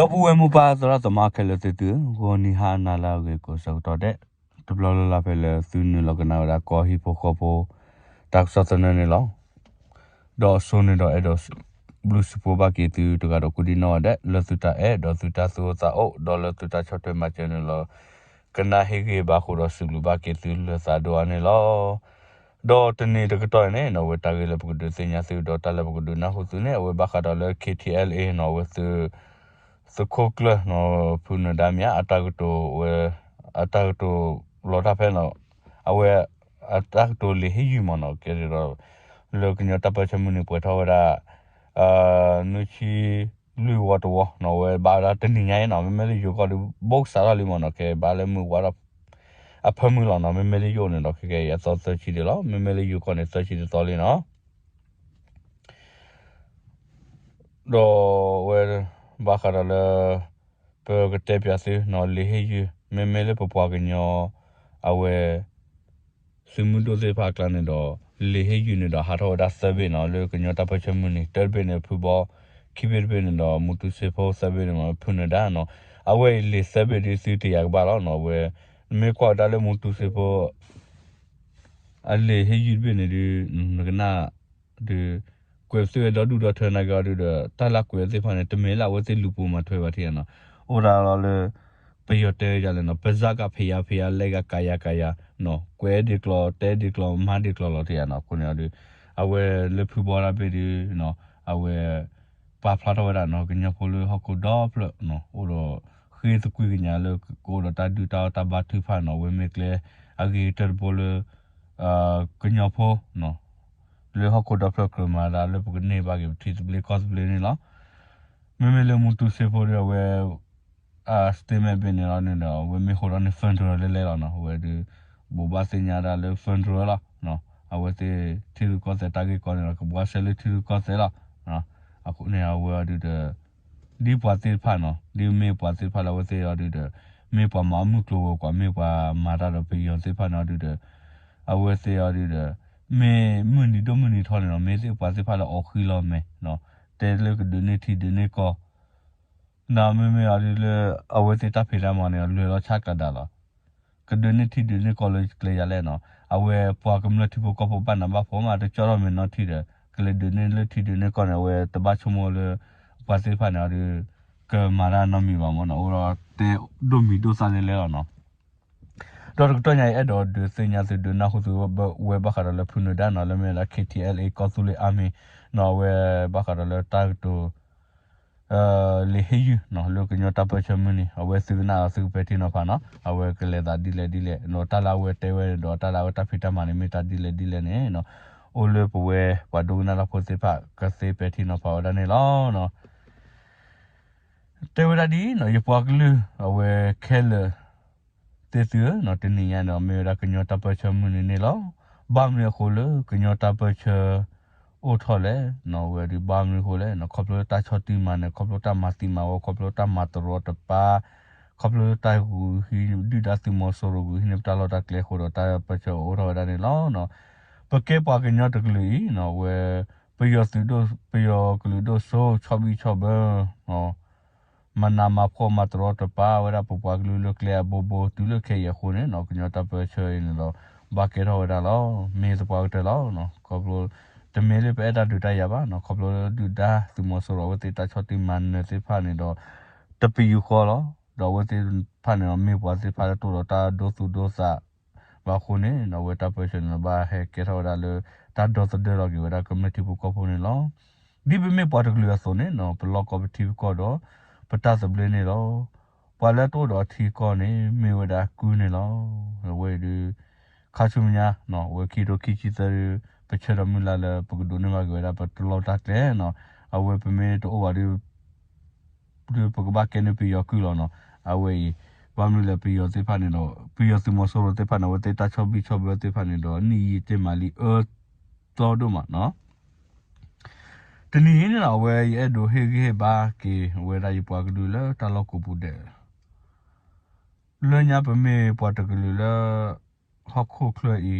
ဒီပုၢ်ဝဲၢ်မိၢ်ပၢ်သရၣ်သမါခဲလၢာ်သ့ၣ်သုဧၢ, ဂီၤနံၤဟါနၤလၢအဂ့ၤကိးဆၢကတီၢ်ဒဲး, တဘျီလၢ်လၢ်ဖဲလၢသုနုာ်လီၤကနၣ်ဝဲဒၣ်ကီၢ်ဟံၣ်ဖိဃီဖိ တၢ်ကစီၣ်သနၢၣ်န့ၣ်လီၤ. ဒီးအဆိန့ၣ်ဒီးအဲၣ်ဒိးဘျုးစံးဖှိၣ်ဘၣ်က့ၤသုတဂၤဒီးကိးဒံၣ်နီၣ်ဒဲး လၢသုတၢ်အဲၣ်ဒီးသုတၢ်သူၣ်အိၣ်သးအိၣ် ဒီးလၢသုတၢ်ဆီၣ်ထွဲမၤစၢၤနုာ်လီၤ ကနၣ်ဟ့ၣ်ဂံၢ်ဘါအဃိဒီးစံးဘျုးဘၣ်က့ၤသုလၢသးဒိၣ်အါန့ၣ်လီၤ. ဒီးတနံၤတကတီၢ်အံၤန့ၣ် အဝဲတၢ်ဂ့ၢ်လၢပကဒုးသ့ၣ်ညါသုဒီးတၢ်လၢပကဒုးနၢ်ဟူသုန့ၣ် အဝဲဘၣ်ဃးဒီးလၢ K T L A နီၤ အဝဲသု သုးခိၣ်ကျၢၢ်နီၤ ဖုနၢၤဒါမ့ၢ်ဧါ အတၢ်ကတိၤဝဲ အတၢ်ကတိၤလီၤတၢ်ဖဲနီၤ အဝဲ အတၢ်ကတိၤလံာ်ဟ့ၣ်ယုၢ်မ့ၢ်နီၤ ကဲဒီး လၢကညီတၢ်ပၢၢ်ဆၢမုၢ်နံၤပှဲၤထီၣ်ဝဲဒၣ် နွံဆံလွံၢ်ဝီတဝီနီၤ အဝဲဘၣ်ဝဲဒၣ်တနံၤညါအံၤနီၤ မ့မ့ၢ်လၢယိၤကီၢ်ဒီး ဘိၣ်ကစးထီၣ်လံမ့ၢ်နီၤ ကဲဘၣ်လၢမုၢ်ဝါထီၣ် အဖၢမုၢ်လီၤနီၤ မ့မ့ၢ်လၢယိၤန့ၣ်ဒီး ခဲကဲအံၤအသီသၢဆံဒံးလီၤ မ့မ့ၢ်လၢယိၤကီၢ်န့ၣ် သၢဆံတသီလံနီၤ ဒီးအဝဲ ဘၣ်ဃးဒီးလၢ ပကတဲပၠးသုနီၤ လံာ်ဟ့ၣ်ယုၢ် မ့မ့ၢ်လၢပပှၤကညီ အဝဲ သုးမုၢ်ဒိၣ်သ့ၣ်တဖၣ်အကျါန့ၣ်ဒီး လံာ်ဟ့ၣ်ယုၢ်န့ၣ်ဒီးဟးထီၣ်ဝဲဒၣ်သၢဘ့ၣ်နီၤ လၢကညီတၢ်ပၢၢ်ဆၢမုၢ်နံၤ တၢတဘ့ၣ်န့ၣ်ဖုဘီ ခံဘ့ၣ်တဘ့ၣ်န့ၣ်ဒီး မူတူစ့ဖိ သၢဘ့ၣ်န့ၣ်မ့ၢ်ဖုနၢၤဒါနီၤ အဝဲအံၤလံာ်သၢဘ့ၣ်ဒ်သုတယာ်ကဘၣ်လီၤနီၤ အဝဲ နမ့ၢ်ကွၢ်ဝဲဒၣ်လၢမူတူစ့ဖိ အလံာ်ဟ့ၣ်ယုၢ်တဘ့ၣ်န့ၣ်ဒုး နကနၣ် ဒုး ကွဲးပသ့ဝဲဒီဒူၣ်ဒီထၢနာ်က့အီၤဒုးဒီး တၢ်လၢကွဲးသ့ၣ်တဖၣ်န့ၣ် တမ့ၢ်လၢအဝဲသ့ၣ်လူၤပိာ်မၤထွဲဘၣ်ထံၣ်ဧါနီၤ အိၣ်ဒၣ်လီၤလၢ ပယီၤတဲယၤလဲၣ်နီၤ ပစၢ်ကဖံးယါဖံးယါ လဲၤကၤကၤယၤကၤယၤ ကွဲးဒ်ကျီၤ တဲဒ်ကျီၤ မၤဒ်ကျီၤလီၤထံၣ်ဧါနီၤ အဃိန့ၣ်အီၤဒုး အဝဲလၢဖုဘီတၢ်ဘ့ၣ်ဒုး အဝဲ ပာ်ဖျါထီၣ်ဝဲဒၣ်နီၤ ကညီဖိလၢဟီၣ်ခိၣ်ဒီဖျၢၣ် အိၣ်ဒီး ဃ့သကွံာ်ကညးလၢကအိၣ်ဒီးတၢ်ဒုၣ်တၢ်အီၣ်တၢ်ဘါထုကဖၣ်နီၤ အဝဲမ့ၢ်ကျဲအဂ့ၤကတၢၢ်တဘိလၢ ကညီဖိ လၢဟီၣ်ခိၣ်ဒီဖျၢၣ်ကြၢးမၤတၢ်လၢပကန့ၢ်ဘၣ်က့ၤပထံသဘျ့ကီၢ်သဘျ့န့ၣ်လီၤ. မ့မ့ၢ်လၢမူတူစ့ဖိဒီးအဝဲ statement ဘ့ၣ်န့ၣ်လီၤန့ၣ်ဒီး အဝဲမ့ၢ်ဃိဒီးန့ၣ် federal လဲၣ်လဲၣ်လီၤနီၤ အဝဲဒုး ဘိးဘၣ်သ့ၣ်ညါဒၣ်လၢ federal လီၤ. အဝဲသ့ၣ်ထံရူၢ်ကီၢ်သဲးတၢ်ဂ့ၢ်ကီန့ၣ်ဒီး ကဘှါရှဲလၢထံရူၢ်ကီၢ်သဲးလီၤ. အဃိန့ၣ် အဝဲအီၤဒုးဒီး ဒ်ပှၤသ့ၣ်တဖၣ်နီၤ ဒ်မ့ၢ်ပှၤသ့ၣ်တဖၣ်လၢအဝဲသ့ၣ်အီၤဒုးဒီး မ့ၢ်ပှၤမၤအီၣ်မုၢ်ကျိၤဝဲၤကွာ် မ့ၢ်ပှၤမၤတၢ်ဒီးပယီၤသ့ၣ်တဖၣ်န့ၣ်အီၤဒုးဒီး အဝဲသ့ၣ်အီၤဒုးဒီး မ့ၢ်မုၢ်နံၤဒိၣ်မုၢ်နံၤထီန့ၣ်နီၤ မ့ၢ်သ့ၣ်ပှၤသ့ၣ်တဖၣ်လၢအီၣ်ဃံလီၤမဲာ် တဲလၢကဒုးန့ၢ်ထံဒုးန့ၢ်ကီၢ် ဒီးမ့မ့ၢ်အီၤဒုးလၢ အဝဲသ့ၣ်တၢ်ဖံးတၢ်မၤန့ၣ် လွဲၢ်လီၤဆၣ်ကးဒၣ်လီၤ. ကဒုးန့ၢ်ထံဒုးန့ၢ်ကီၢ်လၢကျဲယၤလဲၣ်နီၤ အဝဲပှၤကမျၢၢ်ထံဖိကီၢ်ဖိဘၣ်နးဘၣ်ဖှီၣ်မး တကၠီထီၣ်မဲာ်နီၢ်ထံဒီး ကလဲၤဒုးန့ၢ်လၢထံဒုးန့ၢ်ကီၢ်န့ၣ် အဝဲတဘၣ်ဆိကမိၣ်လၢ ပှၤသ့ၣ်တဖၣ်န့ၣ်အီၤဒုး ကမၤတၢ်နီတမံၤဘၣ်မးနီၤ အိၣ်ဒီးတဲဒိၣ်မံၤဒိၣ်သၣ်လဲၣ်လဲၣ်လီၤနီၤ. ဒီးတကတီၢ်ညါအံၤ အဲၣ်ဒိးဒုးသ့ၣ်ညါသုဒုးနၢ်ဟူသုဝဲဘၣ်ဃးဒီးလၢဖုနၢၤဒါနီၤ လၢမ့ၢ်ဝဲဒၣ် K T L A ကီၢ်သူလ့ၤ Army နီၤ အဝဲဘၣ်ဃးဒီးလၢတၢ်ကတိၤ လံာ်ဟ့ၣ်ယုၢ်နီၤ လၢကညီတၢ်ပၢၢ်ဆၢမုၢ်နံၤ အဝဲသုကနၣ်ဒီးသုကပဲာ်ထံနီၤဖးနီၤ အဝဲကလဲၤသးဒ်လဲၣ်ဒ်လဲၣ်နီၤ တၢ်လၢအဝဲတဲဝဲန့ၣ်ဒီး တၢ်လၢအဝဲတၢ်ဖံးတၢ်မၤန့ၣ် မ့ၢ်တၢ်ဒ်လဲၣ်ဒ်လဲၣ်န့ၣ်နီၤ အိၣ်လၢပဝဲပှၤဒိကနၣ်တၢ်ဖိသ့ၣ်တဖၣ် ကသ့ပဲာ်ထံနီၤဖးဝဲဒၣ်န့ၣ်လီၤ. တဲဝဲဒၣ်ဒ်နီၤ ယပှၤကလုာ်အဝဲခဲလၢာ်သ့ၣ်သုဧၢနီၤ တနံၤညါန့ၣ် မ့ၢ်ဝဲဒၣ်ကညီတၢ်ပၢၢ်ဆၢမုၢ်နံၤန့ၣ်လီၤ. ဘၣ်မနုၤအဃိလၢကညီတၢ်ပၢၢ်ဆၢအိၣ်ထီၣ်လဲၣ်နီၤ အဝဲဒုးဘၣ်မနုၤအဃိလဲၣ်နီၤ ခီဖျိလၢတၢ်ဆီၣ်တံၢ်မၤနၢၤ ခီဖျိတၢ်မၤသံမၤဝီ ခီဖျိတၢ်မၤတရီတပါ ခီဖျိတၢ်ဂုာ်ဟံးဒုၣ်ဒါသုးမီၤစိရိၤဂုာ်ဟံးန့ၢ်ပတၢ်လီၢ်တၢ်ကျဲအဃိဒီး တၢ်ပၢၢ်ဆၢအိၣ်ထီၣ်ဝဲဒၣ်န့ၣ်လီၤ. ပကဲပှၤကညီတကလုာ်အံၤနီၤ အဝဲ ပယီၤသုးဒိၣ် ပယီၤကလုာ်ဒိၣ်စိ ဆီၣ်ဘံၣ်ဆီၣ်ဘၢ မၤနးမၤဖှီၣ်မၤတရီတပါဝဲဒၣ်ပပှၤကလုာ်လၢကျဲအဘိဘိ တုၤလၢခဲအံၤအဃိန့ၣ်နီၤ ကညီတၢ်ပၢၢ်ဆၢအံၤန့ၣ်ဒီး ဘၣ်ကဲထီၣ်ဝဲဒၣ်လီၤ. မ့ၢ်သပှၢ်ကတၢၢ်လီၤ. ခီဖျိ တမ့ၢ်လၢပအဲၣ်တၢ်ဒုးတၢ်ယၤဘၣ်နီၤ ခီဖျိလၢဒုၣ်ဒါသုးမီၤစိရိၤအဝဲသ့ၣ်တၢ်ဆီၣ်တံၢ်မၤနၢၤသ့ၣ်တဖၣ်န့ၣ်ဒီး တပယူာ်ဃီလီၤ. ဒီးအဝဲသ့ၣ်တဖၣ်န့ၣ်ဒီး မ့ၢ်ပှၤသ့ၣ်တဖၣ်လၢတအိၣ်ဒီးတၢ်ဒိသူၣ်ဒိသး ဘၣ်အဃိန့ၣ်နီၤ အဝဲတၢ်ပၢၢ်ဆၢန့ၣ်ဒီး ဘၣ်ဟဲကဲထီၣ်ဝဲဒၣ်လၢ တၢ်ဒီသဒၢလီၤက့ၤဝဲဒၣ်ကမျၢၢ်ထံဖိကီၢ်ဖိန့ၣ်လီၤ. ဒ်ပမ့ၢ်ပှၤတကလုာ်အသိးန့ၣ်နီၤ ပလီၢ်ကီၢ်ပထံပကီၢ်ဒီး ပတၢ်သဘျ့န့ၣ်လီၤ. ပှၤလၢတအိၣ်ဒီးထံကီၢ်န့ၣ် မ့ၢ်ဝဲဒၣ်ကုၢ်န့ၣ်လီၤ. အဝဲအံၤဒုး ခါဆူညါနီၤ အဝဲခံကထိခံဆံသၢဒုး ပဆၢဒီးမုၢ်လၢ်လၢပကဒိးန့ၢ်ဘၣ်က့ၤဝဲဒၣ်ပတၢ်လီၢ်တၢ်ကျဲနီၤ အဝဲပမ့ၢ်တအိၣ်ဘၣ်ဒုး ဒုးပကဘၣ်ကဲန့ၢ်ပယီၤကုၢ်လီၤနီၤ. အဝဲအံၤ ဘၣ်မနုၤလဲၣ် ပယီၤသ့ၣ်တဖၣ်န့ၣ်ဒီး ပယီၤသုးမီၤစိရိၤသ့ၣ်တဖၣ်န့ၣ် အဝဲသ့ၣ်တၢ်ဆီၣ်ဘံၣ်ဆီၣ်ဘၢသ့ၣ်တဖၣ်န့ၣ်ဒီး နံၣ်ယံာ်တ့ၢ်မးလံအၢသီဒိၣ်မးနီၤ. တနံၤအံၤန့ၣ်ဒီး အဝဲယအဲၣ်ဒိးဟ့ၣ်ဂံၢ်ဟ့ၣ်ဘါက့ၤဝဲဒၣ်ယပှၤကလုာ်လၢတၢ်လီၢ်ကိးပူၤဒဲး လၢညါပမ့ၢ်ပှၤတကလုာ်လၢ ဟီၣ်ခိၣ်ချၢအံၤ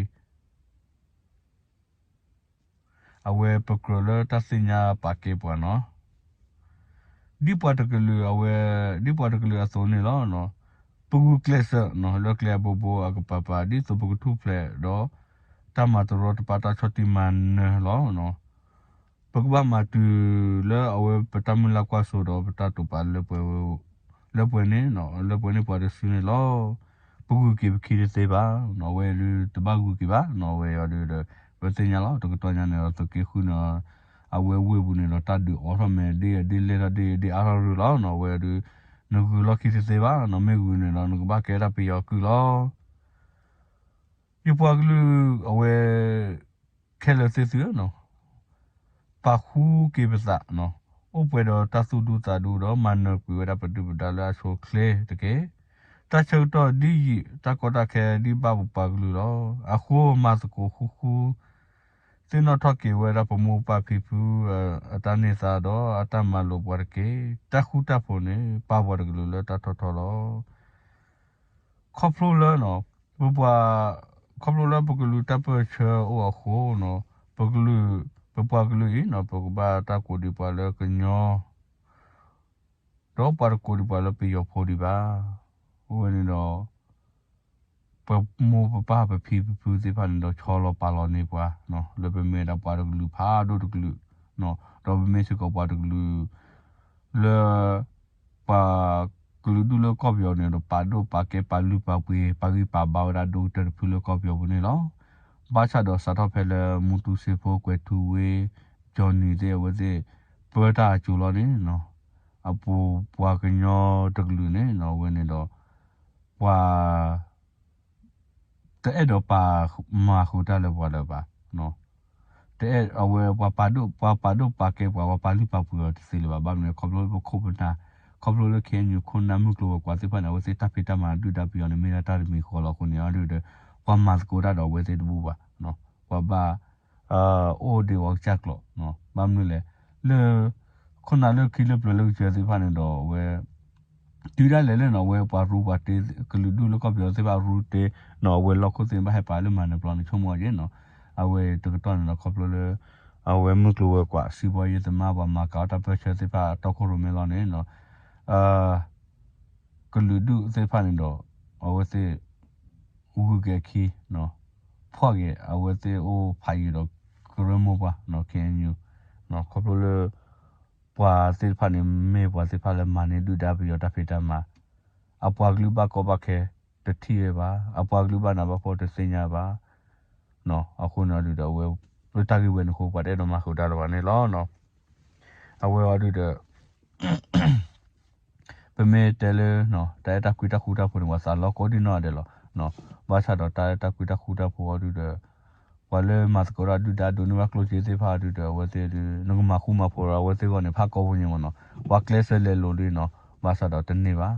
အဝဲပကြၢးလၢတၢ်သ့ၣ်ညါပာ်ကဲပှၤနီၤ. ဒ်ပှၤတကလုာ်အဝဲ, ဒ်ပှၤတကလုာ်အသိးန့ၣ်လီၤ. ပဂုာ်ကျဲးစၢးလၢကျဲအဘိဘိအကပၤပၤ ဒ်သိးပကထူၣ်ဖျဲးဒီး တၢ်မၤတရီတပါတၢ်ဆီၣ်တံၢ်မၤနၢၤလီၤ. ပကဘၣ်မၤတုၤလၢအဝဲပတၢ်မုၢ်လၢ်ကွၢ်စိဒီးပတၢ်တိာ်ပာ်လၢပှဲၤန့ၣ်, လၢပှဲၤန့ၢ်ပှၤတစုန့ၣ်လီၤ. ပဂုာ်က့ၤပခံတသ့ဘၣ်. အဝဲဒုးတဘၣ်ဂုာ်က့ၤဘၣ်. အဝဲအံၤဒုးဒီး ပသ့ၣ်ညါလီၤ. တကတီၢ်ညါန့ၣ်ဒီး သုးက့ဃုန့ၣ် အဝဲဝ့ၢ်ပူၤန့ၣ်ဒီး တၢ်ဒုးအိးထီၣ်မဲာ်ဒ်အံၤ ဒ်လဲၢ်ထီၣ်ဒ်အံၤ ဒ်အါထီၣ်ရူၤလီၤ. အဝဲဒုး နဂုာ်လီၢ်ခံတသ့ဘၣ်. မ့ၢ်ဂုာ်န့ၣ်ဒီး နကဘၣ်ကဲတၢ်ပယီၤကုၢ်လီၤ. ယပှၤကလုာ်အဝဲ ခဲလၢာ်သ့ၣ်သုဧၢ, ပာ်ဃူက့ၤပသး, အိၣ်ပှဲၤဒီးတၢ်သူၣ်ဒူသးဒူဒီး မၤနၢၤကွံာ်ဝဲဒၣ်ပဒုၣ်ပဒါလၢအဆိအချ့တက့ၢ်. တၢ်ဆၢကတီၢ်ဒ်အံၤ တၢ်ကီတၢ်ခဲဒ်ဘၣ်ပပှၤကလုာ်လီၤ. အဃိမၤသကိးဃူဃူ သ့ၣ်နီၣ်ထီၣ်က့ၤဝဲဒၣ်ပမိၢ်ပၢ်ဖံဖု အတၢ်န့ၢ်သါဒီးအတၢ်မၤလိာ်ပှၤတက့ၢ်. တၢ်ဃူတၢ်ဖိးန့ၣ် ပာ်ပှၤတကလုာ်လၢတၢ်ထီထီလီၤ. ခီဖျိလၢ ပပှၤ, ခီဖျိလၢပကလုာ်တၢ်ပၢၢ်ဆၢအိၣ်အဃိ, ပကလုာ်, ပပှၤကလုာ်အံၤ ပကဘၣ်တၢ်ကိးဒံးပှၤလၢကညီ ဒီးပှၤတကိးဒံးပှၤလၢပယီၤဖိဒံးဘၣ်. အဝဲန့ၣ်ဒီး ပမိၢ်ပပၢ်ပဖံပဖုသ့ၣ်တဖၣ်န့ၣ်ဒီး ဆီလီၤပာ်လီၤန့ၢ်ပှၤ လၢပမ့ၢ်ဒၣ်ပှၤတကလုာ်ဖးဒိၣ်တကလုာ်, ဒီးပမ့ၢ်စ့ၢ်ကီးပှၤတကလုာ် လၢ ပှၤကလုာ်ဒူၣ်လၢကီၢ်ပယီၤန့ၣ်ဒီး ပာ်ဒိၣ်ပာ်ကဲပာ်လုၢ်ပာ်ပှ့ၤ ပာ်ဂံၢ်ပာ်ဘါဝဲဒၣ်ဒိၣ်ကတၢၢ်တဖုလၢကီၢ်ပယီၤပူၤန့ၣ်လီၤ. ဘၣ်ဆၣ်ဒီးစးထီၣ်ဖဲလၢမူတူစ့ဖိ ကွဲၤထူဝ့ ကၠီၤနံၤသ့ၣ် အဝဲသ့ၣ် ပၢတၢ်အစိၤလီၤန့ၣ် အပူၤပှၤကညီတကလုာ်န့ၣ် အဝဲန့ၣ်ဒီး ပှၤ တအဲၣ်ဒိးပာ်မၤဃုာ်တၢ်လၢပှၤလၢၤဘၣ်. တအဲၣ်အဝဲပှၤပာ်ဒိၣ်, ပှၤပာ်ဒိၣ်ပာ်ကဲပှၤ, ပှၤပာ်လုၢ်ပာ်ပှ့ၤအီၤတသ့လၢၤဘၣ်. ဘၣ်မနုၤလဲၣ်ခီဖျိလၢပခိၣ်ပနၢ်, ခီဖျိလၢ KNU ခိၣ်နၢ်မုၢ်ကျိၤဝဲၤကွာ်သ့ၣ်တဖၣ်န့ၣ် အဝဲသ့ၣ်တၢ်ဖံးတၢ်မၤဒုၣ်ဒါပယီၤန့ၣ် မ့ၢ်ဒၣ်တၢ်တမံၤဃီလီၤအဃိန့ၣ် အဒုးဒီး ပှၤမၤသကိးတၢ်ဒီးအဝဲသ့ၣ်တဘူၣ်ဘၣ်. ပှၤဘၣ် အိၣ်ဒံးဝဲကစၢ်ကျိာ်, ဘၣ်မနုၤလဲၣ်, လၢ ခိၣ်နၢ်လၢခံလၢပျၢၤလၢကစၢၤသ့ၣ်တဖၣ်န့ၣ်ဒီး အဝဲ တုၤဒၣ်လဲာ်လၢန့ၣ် အဝဲပှၤရူပှၤတ့ ကလုာ်ဒူၣ်လၢကီၢ်ပယီၤသ့ၣ်တဖၣ်ရူတ့န့ၣ် အဝဲလီၢ်ခိၣ်သ့ၣ်န့ၣ် ဘၣ်ဟဲပာ်လၢမၤနၢၤပျီန့ၣ် ဆိကမိၣ်က့ၤန့ၣ်, အဝဲတကတီၢ်န့ၣ်ဒီး ခီဖျိလၢ အဝဲမုၢ်ကျိၤဝဲၤကွာ် စံးဘီယ့သ့ၣ်မါ ပှၤမၤကၤအီၣ်တၢ်ပၢၢ်ဆၢသ့ၣ်တဖၣ် တီခိၣ်ရိၣ်မဲလီၤန့ၣ် ကလုာ်ဒူၣ်သ့ၣ်တဖၣ်န့ၣ်ဒီး အဝဲသ့ၣ် ဂုၤက့ၤအခံ ဖီၣ်က့ၤ အဝဲသ့ၣ်အိၣ်ဖးယံၤဒီး ကရၢမိၢ်ပှၢ် KNU ခီဖျိလၢ ပှၤသ့ၣ်တဖၣ်န့ၣ် မ့ၢ်ပှၤသ့ၣ်တဖၣ်လၢမၤန့ၢ်ဒုၣ်ဒါပယီၤတၢ်ဖံးတၢ်မၤ, အပှၤကလုာ်ဘၣ်ကီဘၣ်ခဲ တထံၣ်ဝဲဘၣ်, အပှၤကလုာ်ဘၣ်နးဘၣ်ဖှီၣ်တသ့ၣ်ညါဘၣ်. အဃိန့ၣ်အဒုးဒီး အဝဲ လၢတၢ်ဂ့ၢ်ဝဲန့ၣ်အဃိ ပှၤတအဲၣ်ဒိးမၤဃုာ်တၢ်လၢၤဘၣ်န့ၣ်လီၤ. အဝဲအီၤဒုးဒီး ပမ့ၢ်တဲလၢ တၢ်အဲၣ်တၢ်ကွံတၢ်ဃူတၢ်ဖိးန့ၣ် ပှၤသးလီၤကိးဒံနီၢ်ဒဲးလီၤ. ဘၣ်ဆၣ်ဒီးတၢ်အဲၣ်တၢ်ကွံတၢ်ဃူတၢ်ဖိးအီၤဒုးဒီး ပှၤလၢမၤသကိးတၢ်ဒုၣ်ဒါဒိးန့ၢ်ဘၣ်ကျိၣ်စ့သ့ၣ်တဖၣ်ဒုးဒီး အဝဲသ့ၣ်ဒုး နကမၤဃူမၤဖိးဒီးအဝဲသ့ၣ်အဂီၢ်န့ၣ် ဖးကီပူၤညါမ့ၢ်နီၤ, ပှၤကျဲးစၢးလဲၤလိာ်ဒ်နီၤ, ဘၣ်ဆၣ်ဒီးတန့ၢ်ဘၣ်.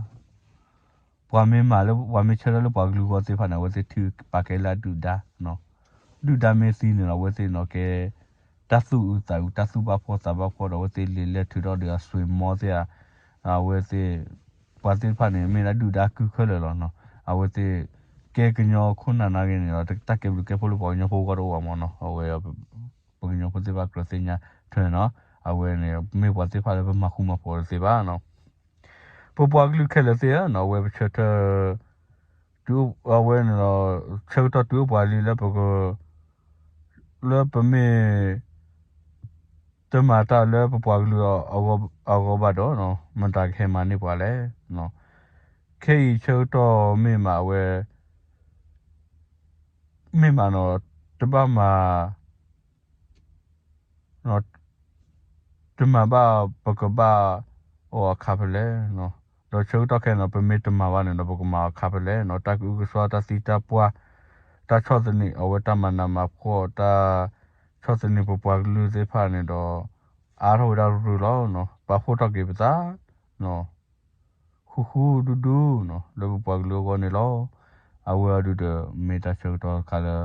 ပှၤမ့ၢ်မၤလၢ ပှၤမ့ၢ်ဆၢထၢၣ်လၢပှၤကလုာ်အဂီၢ်သ့ၣ်တဖၣ်န့ၣ် အဝဲသ့ၣ်ထံၣ်ပာ်ကဲလၢအဒုၣ်ဒါ, ဒုၣ်ဒါမ့ၢ်သံန့ၣ်ဒီး အဝဲသ့ၣ်နီၤကဲ တၢ်သူၣ်အုးသးအုး တၢ်သူၣ်ဘၣ်ဖှီၣ်သးဘၣ်ဖှီၣ်ဒီး အဝဲသ့ၣ်လံာ်လဲၢ်ထုးထီၣ်ဒီးအစွ့ၤမီသ့ၣ်ဧါ, အဝဲသ့ၣ် ပှၤသ့ၣ်တဖၣ်န့ၣ် မ့ၢ်ဒၣ်ဒုၣ်ဒါကုၢ်ခဲလၢာ်လီၤ. အဝဲသ့ၣ် ကဲကညီခိၣ်နၢ်နာ်က့န့ၣ်ဒီး တၢ်ကဲဘျုးကဲဖှိၣ်လၢပှၤကညီဖိအဂီၢ်တအိၣ်ဘၣ်မ့ၢ်နီၤ, အဝဲ ပှၤကညီဖိသ့ၣ်တဖၣ်ကြၢးသ့ၣ်ညါထွဲနီၤ, အဝဲန့ၣ် မ့ၢ်ပှၤသ့ၣ်တဖၣ်လၢပမၤဃူမၤဖိးတသ့ဘၣ်နီၤ. ပပှၤကလုာ်ခဲလၢာ်သ့ၣ်ဧၢ, အဝဲပဆၢထၢၣ် အဝဲန့ၣ်ဒီး ဆၢကတီၢ်တုၤအိၣ်ပှၤလံလၢပက လၢပမ့ၢ် တမၤတၢ်လၢပပှၤကလုာ်အဂီၢ်ဘၣ်ဒီး မတၤကဟဲမၤန့ၢ်ပှၤလဲၣ်. ခဲအံၤဆၢကတီၢ်မ့ၢ်မးအဝဲ မ့ၢ်မးနီၤ တဘၣ်မၤ တမၤဘၣ်ပကဘၣ်အီၤအခါဖဲလဲၣ်. ဒီးဆၢကတီၢ်ခဲအံၤနီၤ ပမ့ၢ်တမၤဘၣ်န့ၣ်ဒီး ပကမၤအီၤအခါဖဲလဲၣ်နီၤ. တၢ်ကအုကစွါ တၢ်သံတၢ်ပှၢ် တၢ်ဆီၣ်သနံး အဝဲတၢ်မၤနးမၤဖှီၣ် တၢ်ဆီၣ်သနံးပပှၤကလုာ်သ့ၣ်တဖၣ်န့ၣ်ဒီး အါထီၣ်ဝဲဒၣ်ရုၤလီၤ. ပာ်ဖှိၣ်ထီၣ်က့ၤပသး ဃူဃူဒူဒူ လၢပပှၤကလုာ်အဂီၢ်န့ၣ်လီၤ. အဝဲအံၤဒုးဒီး မ့ၢ်တၢ်ဆၢကတီၢ်တခါလၢ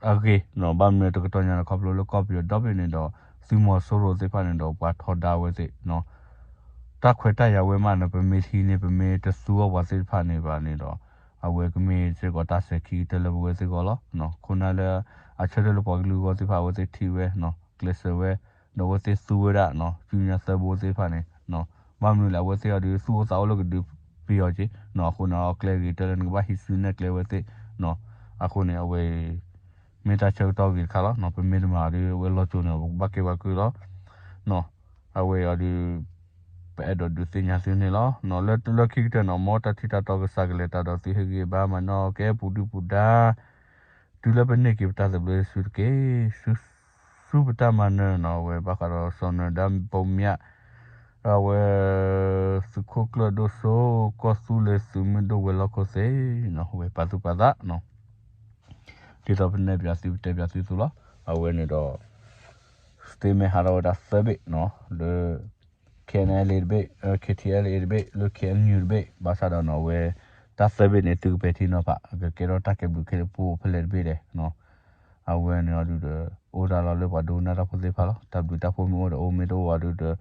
အဂ့ၤ, ဘၣ်မနုၤတကတီၢ်ညါန့ၣ် ခီဖျိလၢကီၢ်ပယီၤဒီဘ့ၣ်န့ၣ်ဒီး သုးမီၤစိရိၤသ့ၣ်တဖၣ်န့ၣ်ဒီး ပှၤထီဒါဝဲသ့ၣ် တၢ်ခွဲးတၢ်ယာ်ဝဲမးန့ၣ် ပမ့ၢ်ထံၣ်န့ၣ် ပမ့ၢ်တသူအီၤပှၤသ့ၣ်တဖၣ်န့ၣ်ဘၣ်န့ၣ်ဒီး အဝဲကမ့ၢ်စ့ၢ်ကီးတၢ်စဲၤခံကတၢၢ်လၢပဝဲသ့ၣ်အဂီၢ်လီၤ. ခိၣ်နၢ်လၢအဆၢထၢၣ်လၢပှၤကလုာ်အဂီၢ်သ့ၣ်တဖၣ် အဝဲသ့ၣ်ထံၣ်ဝဲ ကျဲးစၢးဝဲ ဒီးအဝဲသ့ၣ်သူဝဲဒၣ် ဆူညါသၢဘိသ့ၣ်တဖၣ်န့ၣ် ဘၣ်မနုၤလဲၣ် အဝဲသ့ၣ်အီၤဒီး သူၣ်အိၣ်သးအိၣ်လၢကဒုးပံၤအီၤက့ၤနီၤ, အဃိန့ၣ် အကျဲဂ့ၤတၢ်လၢနကဘၣ်ဟံးစုနဲၣ်ကျဲဝဲသ့ၣ်နီၤ, အဃိန့ၣ် အဝဲ မ့ၢ်တၢ်ဆၢကတီၢ်ဂ့ၤတခါလီၤနီၤ, ပမ့ၢ်တမၤဒီး အဝဲလီၤစိၤန့ၣ် ပကဘၣ်က့ၤဝဲကုၢ်လီၤနီၤ, အဝဲအီၤဒီး ပအဲၣ်ဒိးဒုးသ့ၣ်ညါသုန့ၣ်လီၤ. လၢလၢခံကတၢၢ်နီၤ မ်တၢ်ထံၣ်တၢ်တီကစၢ်ကလဲၤတၢ်ဒီးသုဟ့ၣ်ဂံၢ်ဘါမၤနီၣ်ကဲပူၤဒုၣ်ပူၤဒါ တုၤလၢပန့ၢ်က့ၤပတၢ်သဘျ့ဆူတက့ၢ်. ဆူ ဆူပတၢ်မၤနၢၤနီၤ အဝဲဘၣ်ဃးဒီးစီၤနၢၤဒါဘိမၠး အဝဲ သုးခိၣ်ကျၢၢ်ဒိၣ်စိ ကီၢ်သူလ့ၤသုးမုၢ်ဒိၣ်ဝဲၤလီၢ်ခိၣ်သ့ၣ်နီၤ အဝဲပာ်သူၣ်ပာ်သးနီၤ ဒ်သိးပနဲၣ်ပၠးသုပတဲပၠးသုသိးလီၤ. အဝဲန့ၣ်ဒီး statement ဟးထီၣ်ဝဲဒၣ်သၢဘ့ၣ်နီၤ လၢ K N L A တဘ့ၣ်, K T L A တဘ့ၣ်, လၢ K N U တဘ့ၣ်, ဘၣ်ဆၣ်ဒီးနီၤ အဝဲ တၢ်သၢဘ့ၣ်န့ၣ် သုကပဲာ်ထံနီၤဖး ကကဲထီၣ်တၢ်ကဲဘျုးကဲဖှိၣ်ဖဲလဲၣ်တဘ့ၣ်လဲၣ်နီၤ. အဝဲန့ၣ်အီၤဒုးဒီး အိၣ်ဒၣ်လီၤလၢပှၤဒိကနၣ်တၢ်ဖိသ့ၣ်တဖၣ်လီၤ. တၢ်ဘျုးတၢ်ဖှိၣ်မ့ၢ်အိၣ်ဒီးအိၣ် မ့ၢ်တအိၣ်အီၤဒုး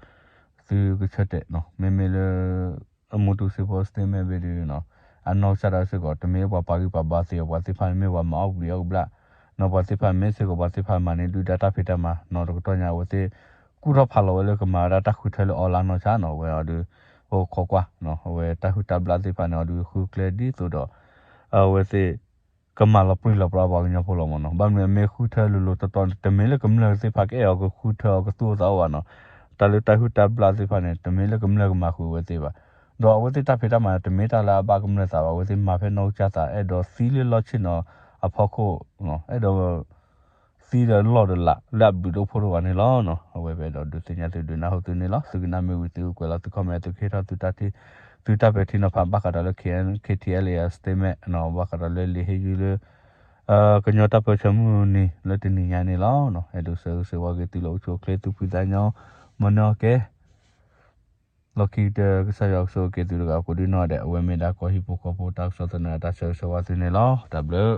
ဒီး သုကဆၢတဲာ်နီၤ. မ့မ့ၢ်လၢ အမူတူစ့ဖိ statement ဘ့ၣ်ဒုးနီၤ အနီၢ်ကစၢ်ဒၣ်စ့ၢ်ကီး တမ့ၢ်ပှၤပာ်ဂံၢ်ပာ်ဘါသ့အီၤ ပှၤသ့ၣ်တဖၣ်န့ၣ်မ့ၢ်ပှၤမၤအီၣ်ဘှံးအီၣ်ကဘျၣ်နီၤ, ပှၤသ့ၣ်တဖၣ်မ့ၢ်စ့ၢ်ကီးပှၤသ့ၣ်တဖၣ်မၤန့ၢ်ဒုၣ်ဒါတၢ်ဖံးတၢ်မၤနီၤ, တကတီၢ်ညါအဝဲသ့ၣ် ကူၣ်ထီၣ်ဖးလီၤဝဲလၢကမၤဝဲဒၣ်တၢ်ဃုထၢလၢအီလါနီၢ်ဆါနီၤ, အဝဲအီၤဒုး ပခိးကွၢ်နီၤ, အဝဲတၢ်ဟုၣ်တၢ်ဘျၣ်သ့ၣ်တဖၣ်န့ၣ် အီၤဒုးဃုကျဲဒ်သိးဒီး အဝဲသ့ၣ် ကမၤလီၤပြံလီၤပြါပှၤကညီဖိလီၤမ့ၢ်နီၤ. ဘၣ်မနုၤအမ့ၢ်ဃုထၢလိၤလိၤတီတီန့ၣ် တမ့ၢ်လၢကမျၢၢ်သ့ၣ်တဖၣ်ကအဲၣ်အီၤကဃုထၢအီၤကသူၣ်အိၣ်သးအိၣ်ဘၣ်နီၤ. တၢ်လၢတၢ်ဟုၣ်တၢ်ဘျၣ်သ့ၣ်တဖၣ်န့ၣ် တမ့ၢ်လၢကမျၢၢ်ကမၤဃုာ်အဝဲသ့ၣ်ဘၣ်. ဒီးအဝဲသ့ၣ်တၢ်ဖံးတၢ်မၤန့ၣ် တမ့ၢ်တၢ်လၢအဘၣ်ကမျၢၢ်သးဘၣ်, အဝဲသ့ၣ်မၤဖဲနီၢ်ကစၢ်သး အဲၣ်ဒိးသံလၢလီၢ်ဆ့ၣ်နီၤအဖီခိၣ်, အဲၣ်ဒိး သံဒီးလီၢ်ဒီးလးလၢအဘျုးဒိၣ်ဖှိၣ်တအိၣ်ဘၣ်န့ၣ်လီၤ. အဝဲပအဲၣ်ဒိးဒုးသ့ၣ်ညါသုဒုးနၢ်ဟူသုန့ၣ်လီၤ. သုကနၣ်မ့ၢ်ဝံၤသုကွဲးလီၤသု comment သုကဟ့ၣ်ထီၣ်သုတၢ်ထံၣ် သုတၢ်ပဲာ်ထံနီၤဖးဘၣ်ဃးဒီးလၢ K N K T L A statement နီၤ, ဘၣ်ဃးဒီးလၢလံာ်ဟ့ၣ်ယုၢ်လၢ ကညီတၢ်ပၢဆှၢမုၢ်နံၤလၢတနံၤညါန့ၣ်လီၤ. အဲၣ်ဒိးဆၢဂ့ၤဆၢဝါက့ၤသုလၢအိၣ်ဆူၣ်အိၣ်ချ့ သူၣ်ဖှံသးညီ မၤနၢၤကဲ လီၢ်ခံကတၢၢ် ကစၢ်ယွၤကဆိၣ်ဂ့ၤက့ၤသုတဂၤကိးဒံနီၢ်ဒဲး. အဝဲမ့ၢ်ဒၣ်ကီၢ်ဟံၣ်ဖိဃီဖိတၢ်ကစီၣ်သနၢၣ် တၢ်ဆၢဂ့ၤဆၢဝါသုန့ၣ်လီၤ. တၢ်ဘျုး